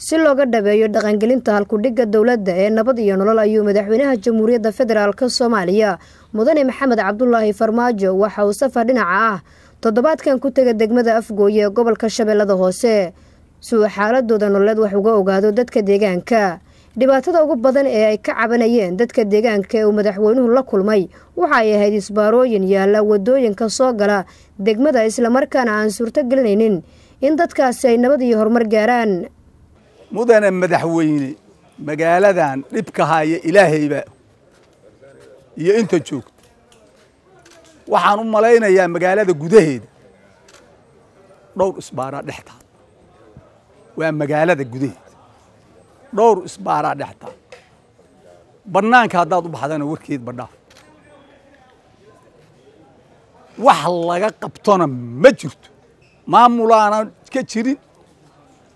Si looga dhabeeyo dhaqangelinta halkudhigga dowladda ee nabad iyo nolol, ayuu madaxweynaha Jamhuuriyadda Federaalka Soomaaliya, Mudane Maxamed Cabdulaahi Farmaajo, waxa uu safar dhinaca ah toddobaadkan ku tegay degmada Afgooye ee gobolka Shabeellada Hoose si uu xaaladooda nololeed wax uga ogaado dadka deegaanka. Dhibaatada ugu badan ee ay ka cabanayeen dadka deegaanka ee uu madaxweynuhu la kulmay waxa ay ahayd isbaarooyin yaalla wadooyinka soo gala degmada, islamarkaana aan suurto gelinaynin in dadkaasi ay nabad iyo horumar gaaraan. Mudane madaxweyne, magaaladan dhibka haya ilaahaybaa iyo inta joogta. Waxaan u malaynayaa magaalada gudaheeda dhowr isbaaraa dhex taal. Waa magaalada gudaheeda dhowr isbaaraa dhex taal. Bannaanka haddaad u baxdana warkeed badhaaf, wax laga qabtona ma jirto. Maamulaana ka jirin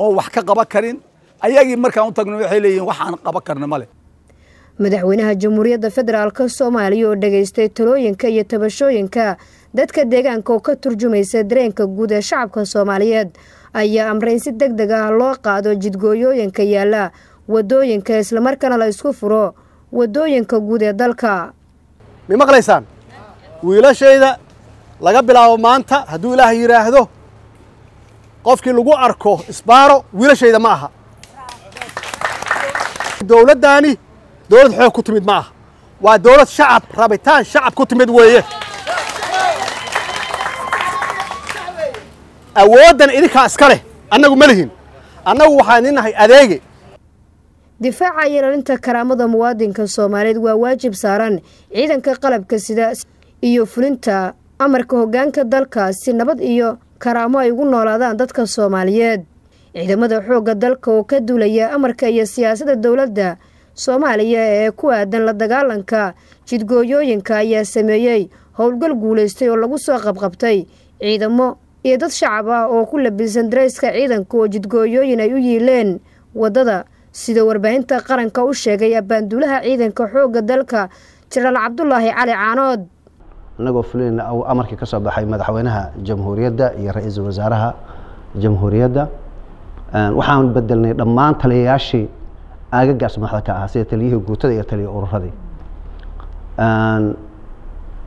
oo wax ka qaban karin. Ayagii markaan u tagno waxay leeyihin waxaan qaban karna male. Madaxweynaha Jamhuuriyadda Federaalka Soomaaliya oo dhageystay talooyinka iyo tabashooyinka dadka deegaanka oo ka turjumaysa dareenka guud ee shacabka Soomaaliyeed ayaa amray in si deg deg ah loo qaado jidgooyooyinka yaalla wadooyinka, islamarkaana la isku furo wadooyinka guud ee dalka. Mi maqlaysaan wiilashayda? Laga bilaabo maanta, hadduu Ilaahay yidhaahdo, qofkii lagu arko isbaaro wiilashayda ma aha. Dowladdaani dowlad xoog ku timid ma aha, waa dowlad shacab, rabitaan shacab ku timid weeye. Awooddan idinkaa iska leh, annagu ma lihin. Annagu waxaan idin nahay adeege. Difaaca iyo ilaalinta karaamada muwaadinka Soomaaliyeed waa waajib saaran ciidanka qalabka sida iyo fulinta amarka hoggaanka dalka si nabad iyo karaamo ay ugu noolaadaan dadka Soomaaliyeed. Ciidamada xoogga dalka oo ka duulaya amarka iyo siyaasadda dowladda Soomaaliya ee ku aadan la dagaalanka jidgooyooyinka ayaa sameeyey howlgal guulaystay oo lagu soo qabqabtay ciidamo iyo dad shacab ah oo ku labisan dareyska ciidanka oo jidgooyooyin ay u yiileen waddada, sida warbaahinta qaranka u sheegay abaanduulaha ciidanka xoogga dalka, Jenaraal Cabdulaahi Cali Caanood. Annagoo fulinayna amarkii ka soo baxay madaxweynaha jamhuuriyadda iyo ra-iisul wasaaraha jamhuuriyadda, waxaan bedelnay dhammaan taliyayaashii aagagaas madaxda ka ahaa, sida taliyihii guutada iyo taliya ururadii.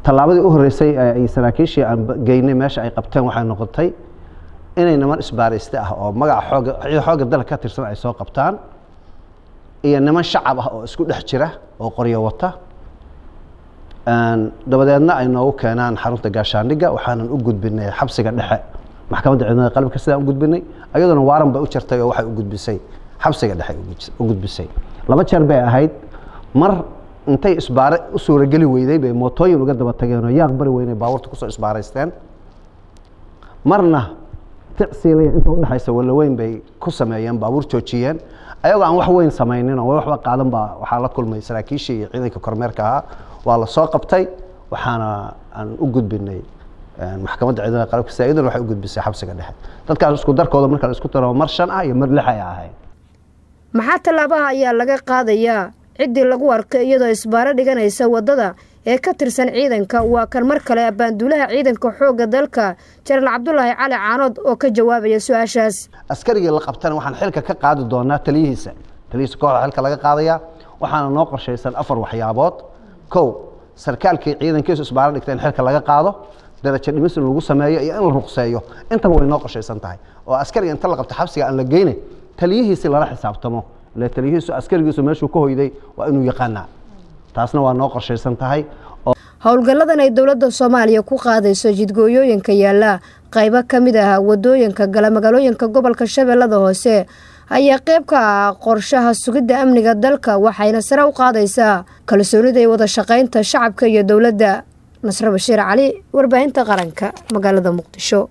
Tallaabadii u horreysay ay saraakiishii aan geynay meesha ay qabteen waxay noqotay inay niman isbaarayste ah oo magaca xooga xoogga dalka ka tirsan ay soo qabtaan iyo niman shacab ah oo isku dhex jira oo qoryo wata, dabadeedna ay noogu keenaan xarunta gaashaandhigga. Waxaanan u gudbinay xabsiga dhexe, maxkamadda ciidamada qalabka sidaan u gudbinay, ayadoona waaran bay u jartay oo waxay u gudbisay xabsiga dhexe u gudbisay. 2 jeer bay ahayd. Mar intay isbaare u suurageli weyday bay mootooyin uga daba tageen oo yaaq bari weynay baabuurta kusoo isbaaraysteen. Marna ticsiilaya inta udhexaysa Walaweyn bay ku sameeyeen, baabuur joojiyeen ayagoo aan wax weyn samaynin oo waxba qaadan baa waxaa la kulmay saraakiishii iyo ciidanka kormeerka ahaa. Waa la soo qabtay, waxaana aan u gudbinay maxkamadda ciidamada qalabka sida, iyaduna waxay u gudbisay xabsiga dhexe. Dadkaas isku darkooda marka la isku daro mar 5 ah iyo mar 6 ay ahayd. Maxaa tallaabaha ayaa laga qaadayaa ciddii lagu arkay iyadoo isbaaro dhiganaysa waddada ee ka tirsan ciidanka? Waa kan mar kale abaanduulaha ciidanka xoogga dalka, Jenaraal Cabdulaahi Cali Caanood, oo ka jawaabaya su-aashaas. Askarigii la qabtana waxaan xilka ka qaadi doonaa taliyihiisa, taliyihiisa kooxda xilka laga qaadayaa. Waxaana noo qorshaysan 4 waxyaabood. Kow, sarkaalkii ciidankiisu isbaaro dhigta in xilka laga qaado, darajo dhimis in lagu sameeyo iyo in la ruqseeyo, intaba way noo qorshaysan tahay. Oo askariga inta la qabto xabsiga aan la geyne, taliyihiisi lala xisaabtamo, ile taliyihiisu askarigiisu meeshuu ka hoyday waa inuu yaqaanaa. Taasna waa noo qorshaysan tahay. Howlgalladan ay dowladda Soomaaliya ku qaadayso jidgooyooyinka yaalla qaybo ka mid ah wadooyinka gala magaalooyinka gobolka Shabeellada Hoose ayaa qayb ka ah qorshaha sugidda amniga dalka, waxayna sare u qaadaysaa kalsoonida iyo wada shaqaynta shacabka iyo dowladda. Nasre Bashiir Cali, warbaahinta qaranka, magaalada Muqdisho.